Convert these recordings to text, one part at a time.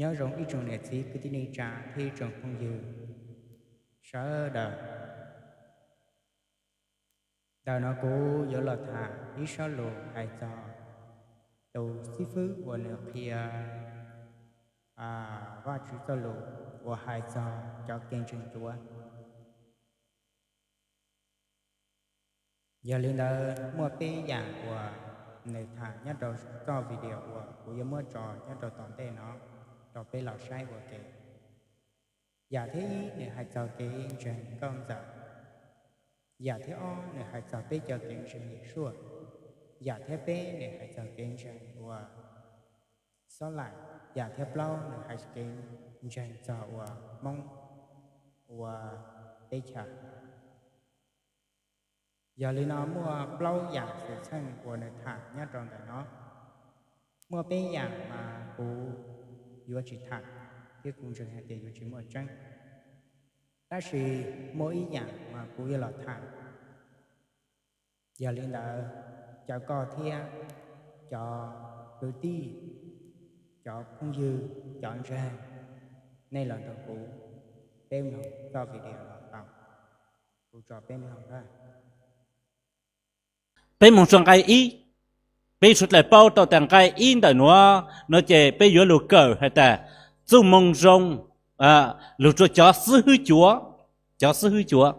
Nyob zoo ib tsoom niam txiv kwv tij neej tsa thiab ib tsoom phooj ywg sawv daws. Ntawm no kuv yuav los tham ib sob lus hais txog tus xib fwb uas nws qhia Vajtswv txoj lus uas hais txog cov kev ntseeg cuav. Yog li ntawd muaj peb yam uas nws tham nyob rau txoj video uas kuv yuav muab tso nyob rau tom ntej no rau peb los saib ua ke. Yam thib ib nws hais txog kev ntseeg nkauj ntxawm. Yam thib ob nws hais txog peb cov kev ntseeg Yesuaj. Yam thib peb nws hais txog kev ntseeg uas xob laim. Yam thib plaub nws hais kev ntseeg txog uas Hmoob ua teb chaws. Yog li no muaj plaub yam xwm txheej uas nws tham nyob rau ntawm no. Muaj peb yam mas kuv yuav tsis tham, thiab kuv ntseeg hais tias yuav tsis muaj tseeb. Tab sis muaj ib yam mas kuv yuav los tham. Yog li ntawd, caw koj thiab cov kwv tij, cov phooj ywg, cov ntseeg, nej los nrog kuv, peb mloog txoj video no tau. Kuv tso peb mloog na. Peb mloog tso nqai ib. Peb suav dlawg paub tau tas nqai ib ntawm nuav no ces peb yuav lug kawm has tas txuj moo zoo lug rua cov xib hwb cuav, cov xib hwb cuav.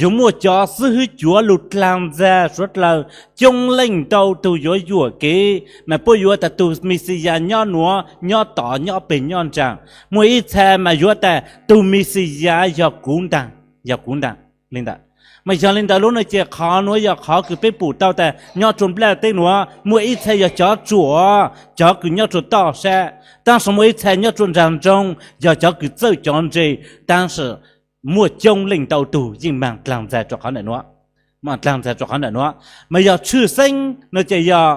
Yuav muaj cov xib hwb cuav lug dlaag ntxa suav dlawg coob leej ntau tug yuav yuam kev mas puab yuav tas tug Mexiyas nyob nuav, nyob tod, nyob peg, nyob nraag. Muaj ib txha mas yuav tas tug Mexiyas yog kuv ntaag, yog kuv ntaag li ntawd. Mas yog li ntawd lub no ces qhov nuav yog qhov kws peb pum tau tas nyob rua nplaj teb nuav muaj ib txha yog cov ruam, cov kws nyob rua toj sab, tab sis muaj ib txha nyob rua nraag nroog yog cov kws txawj cov ntseg, tab sis muaj coob leej ntau tug yeej maag dlaag ntxa rua qhov ntawm nuav, maag dlaag ntxa rua qhov ntawm nuav. Mas yog tshwj xeeb no ces yog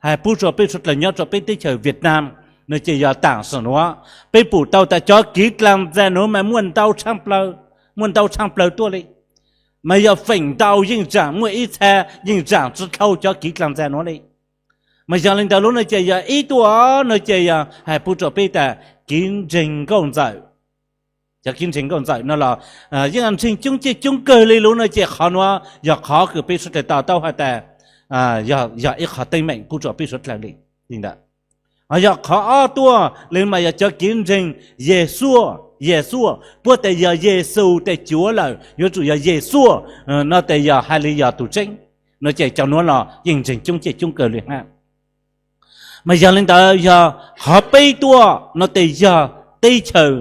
hais pub rua peb suav dlawg nyob rua peb teb chaws Việt Nam no ces yog tam sim nuav peb pum tau tas cov kev dlaag ntxa nuav mas muaj ntau tshaj plaws, muaj ntau tshaj plaws tuaj li. Mas yog feem ntau yeej tsaam muaj ib txha yeej tsaam tsi dhau cov kev dlaag ntxa nuav li. Mas yog li ntawd lub no ces yog ib tuaj no ces yog hais pub rua peb tas kev ntseeg nkauj ntxawm. Cov kev ntseeg nkauj ntxawm no los yeej ntseeg coob caj coob kawg li lub no ces qhov nuav yog qhov kws peb suav dlawg to taub has tas yog ib qhov teeb meem pub rua peb suav dlawg li ntawd. Ho yog qhov ob tuaj li mas yog cov kev ntseeg Yesuaj, Yesuaj, puab tas yog Yexus tas cuav lawm, yuav tsum yog Yesuaj no tas yog hais li yog tug tseeb no ces cov nuav los yeej ntseeg coob caj coob kawg li hab. Mas yog li ntawd yog qhov peb tuaj no tas yog teb chaws,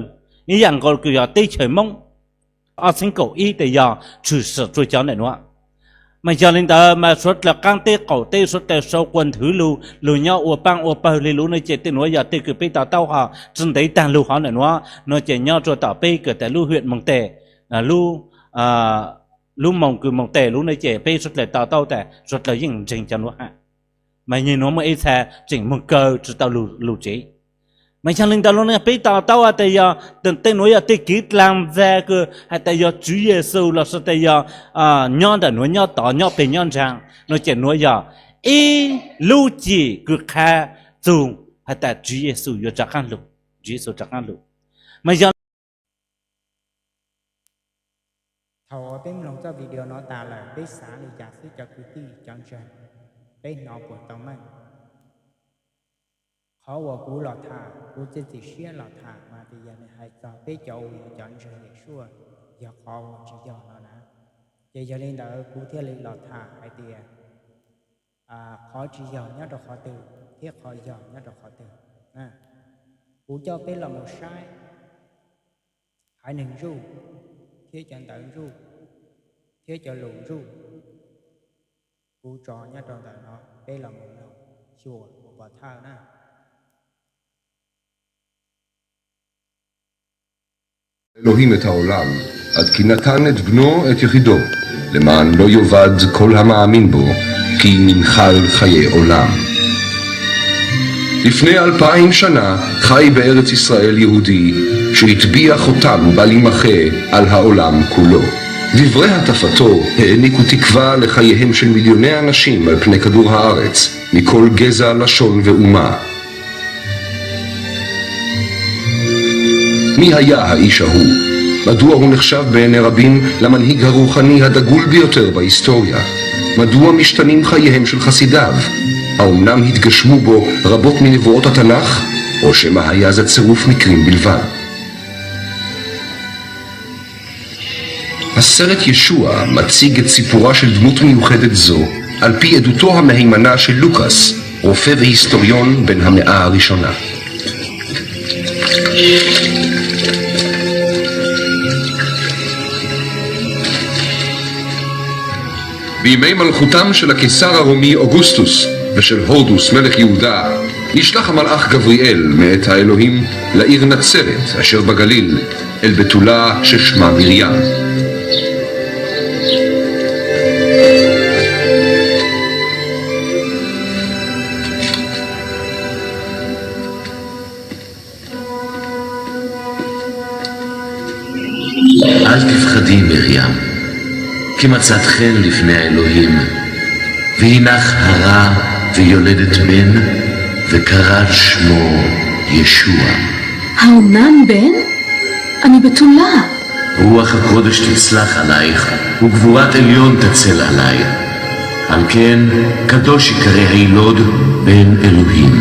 ib yam nkaus kws yog teb chaws Moob, ob txheeb kaum ib tas yog tshwm sim rua cov ntawm nuav. Mas yog li ntawd mas suav dlawg qaab teb qaum teb suav dlawg sau quas nthwv lug, lug nyob ua paab ua pawg li lub no ces tej nuav yog tej kws peb to taub ho tsi ntev taag lug hov ntawm nuav no ces nyob rua tom peb kws tas lub huyện Mường Tè, lub moos kws Mường Tè lub no ces peb suav dlawg to taub tas suav dlawg yeej ntseeg cov nuav hab. Mas nyem nuav muaj ib txha tseem moog kaw tsi tau lug tsev. Mas yog li ntawd lub no peb to taub has tas yog tej nuav yog tej kev dlaag ntxa kws has tas yog Tswv Yexus lossis tas yog nyob ntawm nuav nyob tod nyob peg nyob nraag no ces nuav yog ib lub cim kws qha txug has tas Tswv Yexus yuav rov qaab lug, Tswv Yexus rov qaab lug. Mas yog thaum uas peb mloog txoj video no tas lawm peb xav li cas xwb cov kwv tij cov ntseeg, peb hnov puas tau meej? Qhov uas kuv los tham, kuv txiav txim siab los tham mas vim yog nws hais txog peb cov uas yog cov ntseeg Yesuaj, yog qhov uas tsis yog no na. Ces yog li ntawd kuv thiaj li los tham hais tias qhov tsis yog nyob rau qhov twg thiab qhov yog nyob rau qhov twg. Kuv coj peb los mus saib haiv neeg ntsuj thiab cov ntawv ntsuj thiab cov lus ntsuj. Kuv tso nyob rau ntawm no, peb los mus mloog xyuas ua pov thawj na. אלוהים את העולם, עד כי נתן את בנו את יחידו, למען לא יאבד כל המאמין בו, כי נמחל חיי עולם. לפני אלפיים שנה חי בארץ ישראל יהודי שהטביע חותם בל יימחה על העולם כולו. דברי הטפתו העניקו תקווה לחייהם של מיליוני אנשים על פני כדור הארץ, מכל גזע, לשון ואומה. מי היה האיש ההוא? מדוע הוא נחשב בעיני רבים למנהיג הרוחני הדגול ביותר בהיסטוריה? מדוע משתנים חייהם של חסידיו? האומנם התגשמו בו רבות מנבואות התנ"ך, או שמא היה זה צירוף מקרים בלבד? הסרט ישוע מציג את סיפורה של דמות מיוחדת זו על פי עדותו המהימנה של לוקאס, רופא והיסטוריון בן המאה הראשונה. בימי מלכותם של הקיסר הרומי אוגוסטוס ושל הורדוס מלך יהודה, נשלח המלאך גבריאל מאת האלוהים לעיר נצרת אשר בגליל, אל בתולה ששמה מרים. אל תפחדי, מרים, כי מצאת חן לפני האלוהים, והיא נך הרה ויולדת בן, וקראת שמו ישוע. האומנם בן? אני בתולה. רוח הקודש תצלח עלייך, וגבורת עליון תצל עלייך. על כן, קדוש יקרא הילוד בן אלוהים.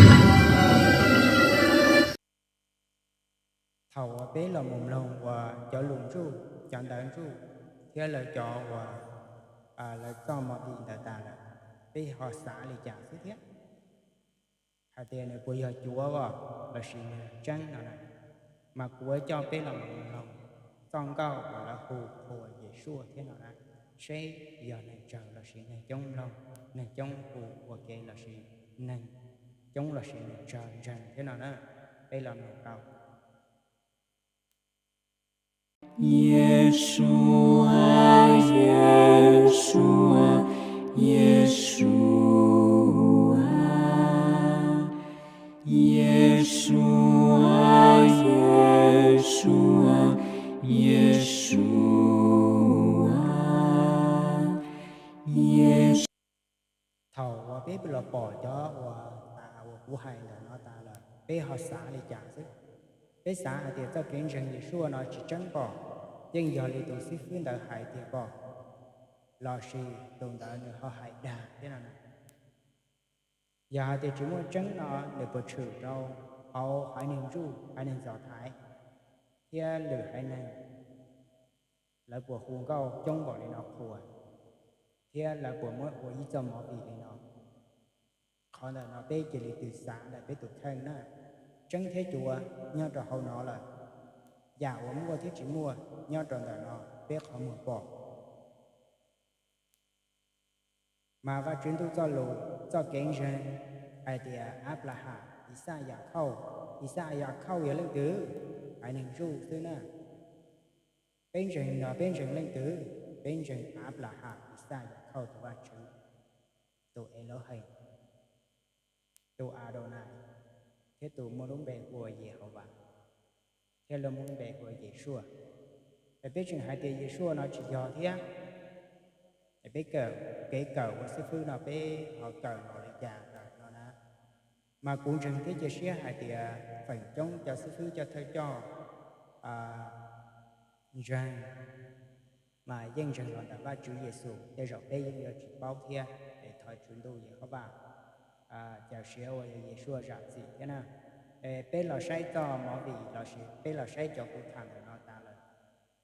Thaum uas peb los mus mloog uas cov lus ntsuj, cov ntawv ntsuj, thiab lawv cov uas lawv txoj movie ntawd tas lawm, peb ho xav li cas xwb thiab? Hais tias nws puas yog cuav os lossis nws tseeb no na? Mas kuv yuav coj peb los mus mloog txoj nkauj uas lawv hu qhuas Yesuaj thiab no na, seb yog neeg tsawg lossis neeg coob mloog, neeg coob hu ua ke lossis neeg coob lossis neeg tsawg ntseeg thiab no na. Peb los mloog tau. Yeshua, Yeshua, Yeshua, Yeshua, Yeshua, Yeshua, Yeshua. Thaum uas peb los pom cov uas tas uas kuv hais ntawm no tas lawm, peb ho xav li cas xwb? Peb xav hais tias txoj kev ntseeg Yesuaj no tsis tseeb pom, yeej yog li tus xib fwb ntawd hais tiag pom, lossis tus ntawd nws ho hais dag thiab no na? Yog hais tias tsis muaj tseeb no, nws puas tshwm rau hauv haiv neeg Zuj, haiv neeg Ntxos Thaiv, thiab lwm haiv neeg, lawv puas hu nkauj coob npaum li no qhuas, thiab lawv puas muab ua ib txoj movie li no? Qhov ntawm no peb cia li tws xav ntawm peb tus kheej na. Tseeb thiab cuav nyob rau hauv no lawm, yam uas muaj thiab tsis muaj nyob rau ntawm no peb qhov muag pom. Mas Vajtswv Ntuj txoj lus, txoj kev ntseeg hais tias Anplaham, Ixaj, Yakhauj. Ixaj, Yakhauj yog leej twg? Haiv neeg Zuj xwb na. Peb ntseeg no peb ntseeg leej twg? Peb ntseeg Anplaham, Ixaj, Yakhauj tus Vajtswv, tus Elohim, tus Adonai, thiab tus muaj lub npe hu ua Yehauvas, thiab lub muaj lub npe hu ua Yesuaj. Es peb tseem hais tias Yesuaj no tsis yog thiab. Es peb kawm, kev kawm ua xib fwb no peb ho kawm los li cas ntawm no na? Mas kuv ntseeg thiab cia siab hais tias feem coob cov xib fwb cov thawj coj ntseeg mas yeej ntseeg los ntawm Vajtswv Yexus, tej zaum peb yeej yuav tsis paub thiab. Es thov Tswv Ntuj Yehauvas cawm siav uas yog Yesuaj zam txim thiab na. Es peb los saib txoj movie lossis peb los saib cov kuv tham ntawm no tas lawm,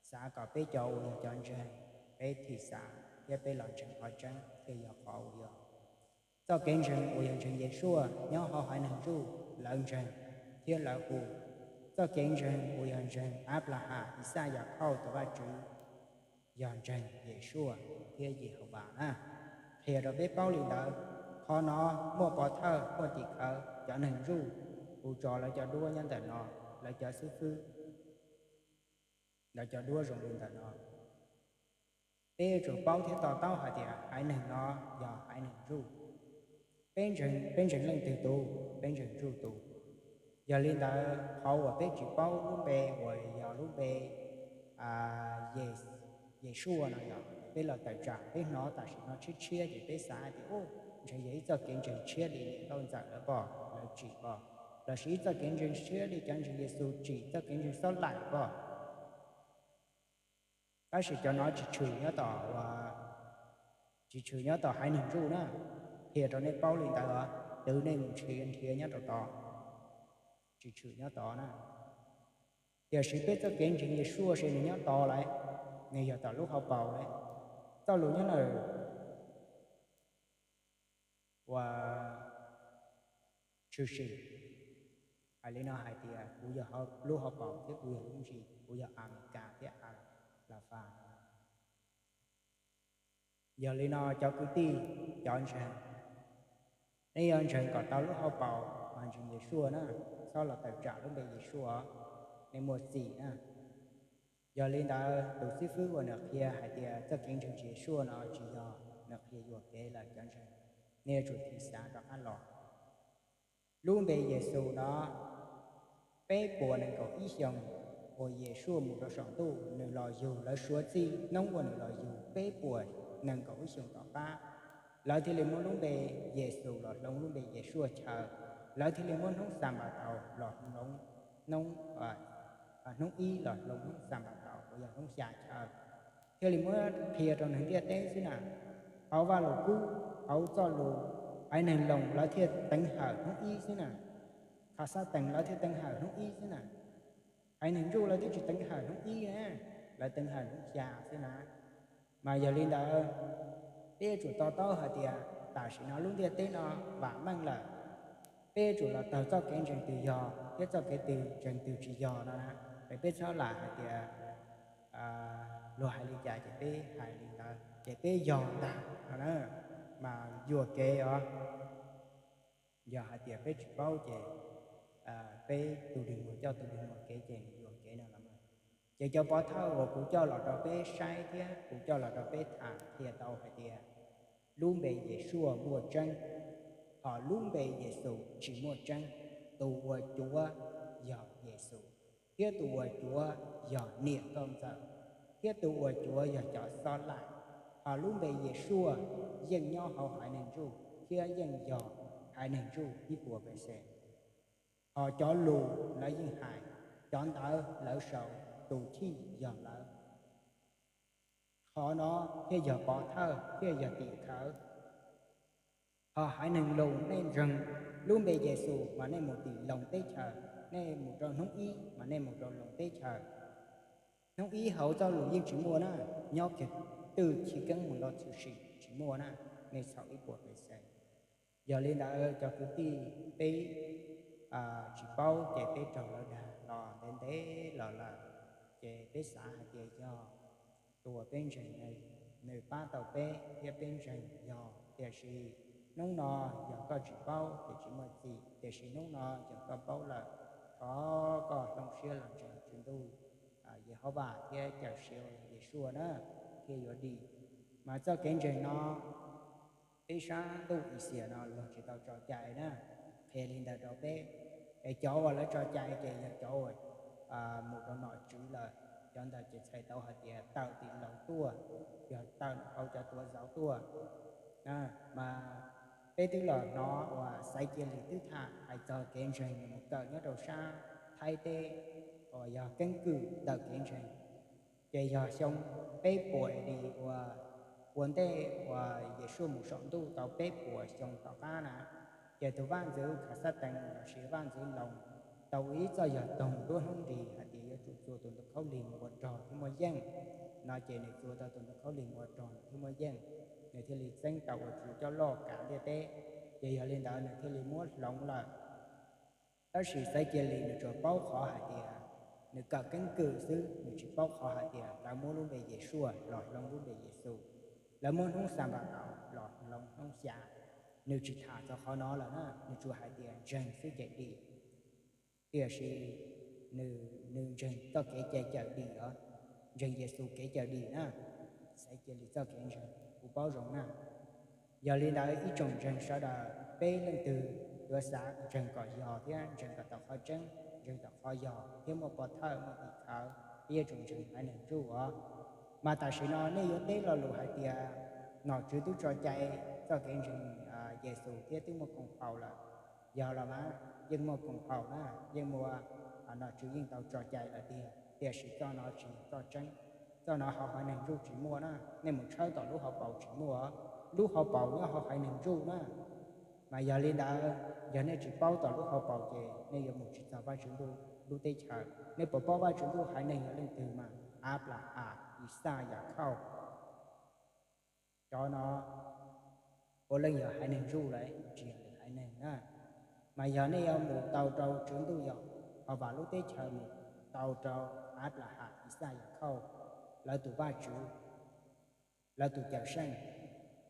xav kom peb cov uas yog cov ntseeg, peb thim xav thiab peb los ntseeg qhov tseeb thiaj yog qhov uas yog. Txoj kev ntseeg uas yog ntseeg Yesuaj nyob hauv haiv neeg Zuj, lawv ntseeg thiab lawv hu. Txoj kev ntseeg uas yog ntseeg Anplaham, Ixaj, Yakhauj tus Vajtswv yog ntseeg Yesuaj thiab Yehauvas na. Qhia rau peb paub li ntawd. Qhov no muaj pov thawj, muaj tim khawv, cov neeg Zuj hu tso lawv cov duab nyob ntawm no, lawv cov xib fwb, lawv cov duab zoo li ntawm no. Peb yuav tsum paub thiab to taub hais tias haiv neeg no yog haiv neeg Zuj. Peb ntseeg, peb ntseeg leej twg tus? Peb ntseeg Zuj tus. Yog li ntawd qhov uas peb tsis paub lub npe uas yog lub npe Yesuaj no yog peb los tawm tsam peb hnov tam sim no tshiab tshiab ces peb xav tias u, ntshe yog ib txoj kev ntseeg tshiab li niam Nkauj Ntxawm lawv pom, lawv tsim pom. los sis ib txoj kev ntseeg siab li cov ntseeg Yexus tsim txoj kev ntseeg xob laim ko. Tab sis cov no tsis tshwm nyob tom, tsis tshwm nyob tom haiv neeg ntsuj na. Qhia rau nej paub li ntawd, twv nej mus nrhiav nrhiav nyob rau tod, tsis tshwm nyob tod na. Tiam sis peb txoj kev ntseeg Yexus ces nws nyob tod lawm, nws yog tom lub hauv paus lawm. Txoj lus nyob ntawm uas tshwm sim hais li no hais tias kuv yog lub hauv paus thiab kuv yog lub ntsis, kuv yog Amelikas thiab Alafas. Yog li no cov kwv tij, cov ntseeg, nej yuav ntseeg kom tau lub hauv paus mas ntseeg Yexus na, txhob los tawm tsam lub npe Yexus, nej muaj txim na. Yog li ntawd tus xib fwb uas nws qhia hais tias txoj kev ntseeg Yexus no tsis yog, nws qhia yuam kev lawm cov ntseeg, nej yuav tsum thim xav rov qab los. Lub npe Yexus no, peb puas nees nkaum ib xyoos uas Yexus mus rau saum ntuj nws los yug, lawv suav txij hnub uas nws los yug peb puas nees nkaum ib xyoos tom qab, lawv thiaj li muab lub npe Yexus los hloov lub npe Yexus chaw. Lawv thiaj li muab hnub Xanpataus los hloov, hnub ib los hloov hnub Xanpataus uas yog hnub xya chaw, thiaj li muab qhia rau neeg ntiaj teb xwb na. Hauv Vajluskub, hauv txoj lus, haiv neeg Loos lawv thiaj teev hawm hnub ib xwb na. Khasatees lawv thiaj teev hawm hnub ib xwb na. Haiv neeg ntsuj lawv twb tsis teev hawm hnub ib na, lawv teev hawm hnub xya xwb na. Mas yog li ntawd, peb yuav tsum to taub hais tias tam sim no lub ntiaj teb no vam meej lawm, peb yuav tsum los taug txoj kev ntseeg twg yog thiab txoj kev twg ntseeg twg tsis yog no na. Es peb txhob lam hais tias luag hais li cas ces peb hais li ntawd ces peb yog ntag no na, mas yuam kev os. Yog hais tias peb tsis paub ces peb tus dig muag coj tus dig muag kev ces nws yuam kev no los mas. Ces cov pov thawj uas kuv coj los rau peb saib thiab kuv coj los rau peb tham qhia tau hais tias lub npe Yexus muaj tseeb, hos lub npe Yexus tsis muaj tseeb. Tus uas cuav yog Yexus, thiab tus uas cuav yog niam nkauj ntxawm, thiab tus uas cuav yog cov xob laim. Hos lub npe Yexus yeej nyob hauv haiv neeg ntsuj thiab yeej yog haiv neeg ntsuj ib puas percent. Hos cov lus lawv yeej hais, cov ntawv lawv sau, tus chij yog lawv. Qhov no thiaj yog pov thawj thiaj yog tim khawv. Hos haiv neeg Loos nej ntseeg lub npe Yexus mas nej mus tim Loos teb chaws, nej mus rau hnub ib mas nej mus rau Loos teb chaws. Hnub ib hauv txoj lus yeej tsis muaj na, nyob kiag twj chiv keeb mus nto tshwm sim tsis muaj na, nej txhaum ib puas percent. Yog li ntawd cov kwv tij, peb tsis paub ces peb raug lawv dag los ntev ntev los lawm, ces peb xav hais tias yog tus uas peb ntseeg nws pab tau peb thiab peb ntseeg yog, tiam sis hnub no yog koj tsis paub ces tsis muaj txim, tiam sis hnub no yog koj paub lawm, thov koj hloov siab los ntseeg Tswv Ntuj Yehauvas thiab Cawmseej Yexus na, thiaj yuav dim. Mas txoj kev ntseeg no, peb sab ntuj Ixias no luag tsis tau tso cai na, qhia li ntawd rau peb. Es cov uas lawv tso cai ces yog cov uas mus rau nom tswv lawm, cov ntawd ces txhais tau hais tias tawm tim Loos tuaj, yog tawm hauv cov tuav zauv tuaj. Mas peb twb los hnov uas Xaiv Cia Lis twb tham hais txog kev ntseeg nws mus kawm nyob rau sab Thaib teb uas yog keeb kwm ntawm kev ntseeg. Ces yog xyoo peb puas A.D. uas ua ntej uas Yexus mus saum ntuj tau peb puas xyoo tom qab na, ces tus vaj ntxwv Khasabtees lossis vaj ntxwv Loos tau ua ib txoj yog toog nruab hnub nris hais tias yuav tsum txua tus ntoo khaub lig mus ua rog thiaj muaj yeej no, ces nws txua tau tus ntoo khaub lig mus ua rog nws thiaj muaj yeej, nws thiaj li txeeb tau ua txuj coj loj kav ntiaj teb. Ces yog li ntawd nws thiaj li muab hloov lawm. Tab sis Xaiv Cia Lis nws tsuas paub qhov hais tias nws kawm keeb kwm xwb, nws tsis paub qhov hais tias lawv muab lub npe Yexus los hloov lub npe Yexus, lawv muab hnub Xanpataus los hloov hnub xya. Nws tsis tham txog qhov no lawm na, nws tsuas hais tias ntseeg xwb ces dim. Tiam sis nws ntseeg txoj kev cai cawm dim os, ntseeg Yexus kev cawm dim na. Xaiv Cia Lis txoj kev ntseeg kuv paub zoo na. Yog li ntawd ib tsoom ntseeg sawv daws peb leej twg yuav xav ntseeg kom yog thiab ntseeg kom tau qhov tseeb, ntseeg tau qhov yog thiab muaj pov thawj muaj tim khawv, peb yuav tsum ntseeg haiv neeg ntsuj os. Mas tam sim no nej yuav teb lo lus hais tias nom tswv twb tso cai txoj kev ntseeg Yexus thiab twb muaj koom haum lawm. Yog los mas yeej muaj koom haum na, yeej muaj, nom tswv yeej tau tso cai lawm tiag, tiam sis txoj no tsis yog txoj tseeb. Txoj no hauv haiv neeg ntsuj tsis muaj na. Nej mus tshawb tom lub hauv paus tsis muaj, lub hauv paus nyob hauv haiv neeg ntsuj na. Mas yog li ntawd, yog nej tsis paub tom lub hauv paus ces nej yuav mus tsis txog Vajtswv ntuj lub teb chaws. Nej puas paub Vajtswv ntuj haiv neeg yog leej twg mas? Anplahas, Ixaj, Yakhauj, cov no puav leej yog haiv neeg ntsuj lawm, tsis yog lwm haiv neeg na. Mas yog nej yuav mus tau rau Tswv ntuj yog Jehovas lub teb chaws, mus tau rau Anplahas, Ixaj, Yakhauj, lawv tus Vajtswv, lawv tus Cawmseej,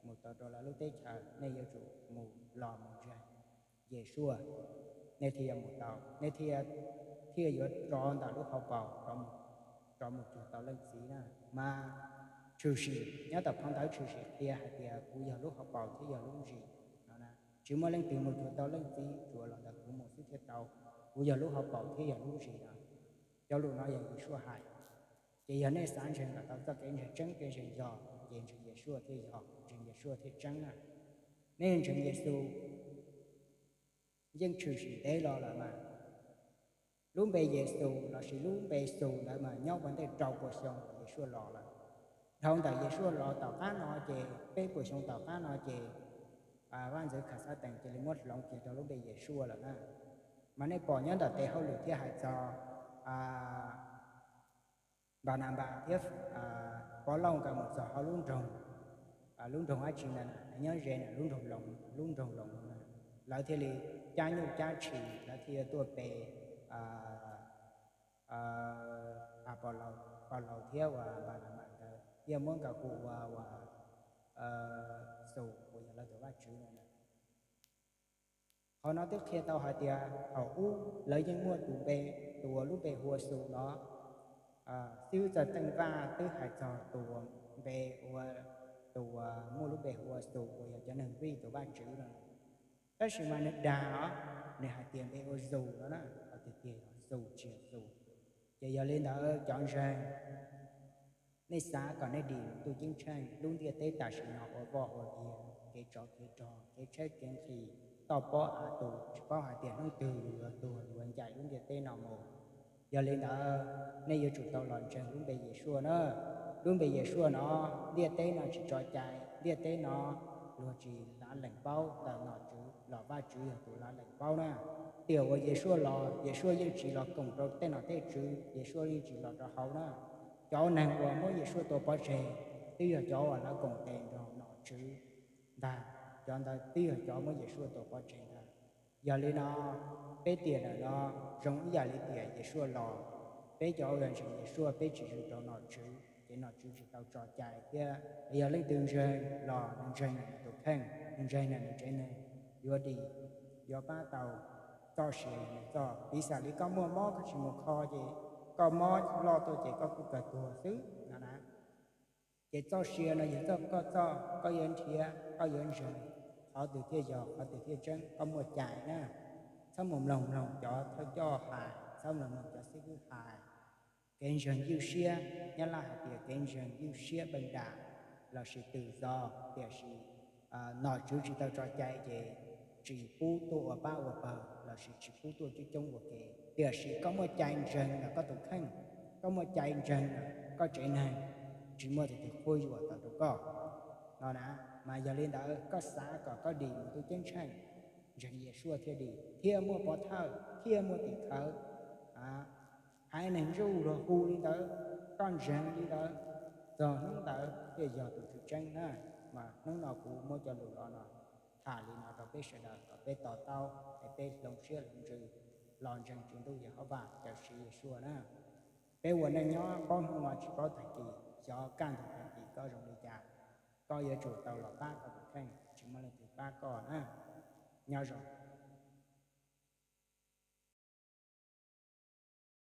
mus tau rau lawv lub teb chaws, nej yuav tsum mus los mus ntseeg Yeshua, nej thiaj yuav mus tau, nej thiaj yuav rov ntawm lub hauv paus rov mus cuag tau Leej Txiv na. Mas tshwm sim nyob tom phau ntawv tshwm sim qhia hais tias kuv yog lub hauv paus thiab yog lub ntsis no. Tsis muaj leej twg mus cuag tau Leej Txiv, tsuas los ntawm kuv mus xwb thiaj tau. Kuv yog lub hauv paus thiab yog lub ntsis no. Cov lus no yog Yeshua hais. Ces yog nej xav ntseeg kom tau txoj kev ntseeg tseeb, kev ntseeg yog, ces ntseeg Yeshua thiaj yog, ntseeg Yeshua thiaj tseeb na. Nej ntseeg Yexus yeej tshwm sim ntev los lawm mas. Lub npe Yexus lossis lub npe Xus ntawd mas nyob ua ntej rau puas xyoo uas Yeshua los lawm. Dhau ntawm Yeshua los tom qab no ces peb puas xyoo tom qab no ces vaj ntxwv Khaxatees cia li muab hloov kiag rau lub npe Yeshua lawm na. Mas nej pom nyob ntawm tes hauj lwm thiab hais txog Npananpas thiab Pov Lauj nkawd mus txog hauv lub nroog, lub nroog dab tsi ntawd na, nyob ze na, lub nroog Loos, lub nroog Loos na, lawv thiaj li cab nyuj cab tshis, lawv thiaj yuav tuaj pe Pov Laus thiab uas Npananpas nkawd, thiaj muab nkawd hu ua uas Xus uas yog lawv tus vaj tswv no na. Qhov no twb qhia tau hais tias thaum ub lawv yeej muaj tus npe, tus uas lub npe hu ua Xus no. Xib hwb Txawj Teej Vaj twb hais txog tus uas npe ua, tus uas muaj lub npe hu ua Xus uas yog cov neeg vij tus vaj tswv no. Tab sis mas nws dag os, nws hais tias npe ua Zus no na, qhov tiag tiag yog Zus tsis yog Xus. Ces yog li ntawd cov ntseeg, nej xav kom nej dim mus ntuj ceeb tsheej, lub ntiaj teb tam sim no ua voj ua viag, kev tsov kev rog, kev tshaib kev nqhis, toj pob av tus, tsis paub hais tias hnub twg yus yuav tuag yuav ncaim lub ntiaj teb no mus. Yog li ntawd, nej yuav tsum tau los ntseeg lub npe Yeshua na. Lub npe Yeshua no, ntiaj teb no tsis tso cai, ntiaj teb no luag tsis lav lees paub ntawm nom tswv los Vajtswv yog tus lav lees paub na. Tiam uas Yeshua los, Yeshua yeej tsis los koom rau tej nom tej tswv, Yeshua yeej tsis los rau hauv na. Cov neeg uas muab Yeshua tua pov tseg twb yog cov uas lawv koom tes nrog nom tswv ntag, cov ntawd twb yog cov muab Yeshua tua pov tseg ntag. Yog li no, peb tiam ntawm no zoo ib yam li tiam Yeshua los, peb cov uas ntseeg Yeshua peb tsis zoo rau nom tswv ces nom tswv tsis tau tso cai thiab. Yog leej twg ntseeg los nws ntseeg nws tus kheej, nws ntseeg nws tsev neeg yuav dim, yuav pab tau txoj sia nws txoj. Piv xam li koj muaj mob koj tsis mus kho ces koj mob loj tuaj ces koj kuj kawg tuag xwb no na. Ces txoj sia no yog txoj koj txoj, koj yuav nrhiav, koj yuav ntseeg qhov twg thiaj yog, qhov twg thiaj tseeb, koj muaj cai na. Txhob mus mloog mloog cov thawj coj hais, txhob mloog mloog cov xib hwb hais. Kev ntseeg ywj siab, Nyab Laj hais tias kev ntseeg ywj siab beej dam lossis twm zos, tiam sis nom tswv tsis tau tso cai ces tsis pub tuaj ua pab ua pawg lossis tsis pub tuaj coob coob ua ke. Tiam sis koj muaj cai ntseeg ntawm koj tus kheej, koj muaj cai ntseeg ntawm koj tsev neeg, tsis muaj tus twg quab yuam tau rau koj no na. Mas yog li ntawd koj xav kom koj dim mus ntuj ceeb tsheej, ntseeg Yeshua thiaj dim, thiaj muaj pov thawj, thiaj muaj tim khawv. Haiv neeg ntsuj luag hu li ntawd, koj ntseeg li ntawd, txog hnub ntawd thiaj yog tus tswv tseeb na. Mas hnub no kuv muab cov lus los no tham li no rau peb sawv daws kom peb to taub es peb hloov siab hloov ntsws los ntseeg Tswv Ntuj Yehauj Vaj Cawmseej Yeshua na. Peb ua neej nyob paub hnub no tsis paub tag kis, xyov kaj ntug tag kis koj zoo li cas, koj yuav tsum tau los pab koj tus kheej, tsis muaj leej twg pab koj na. Nyob zoo.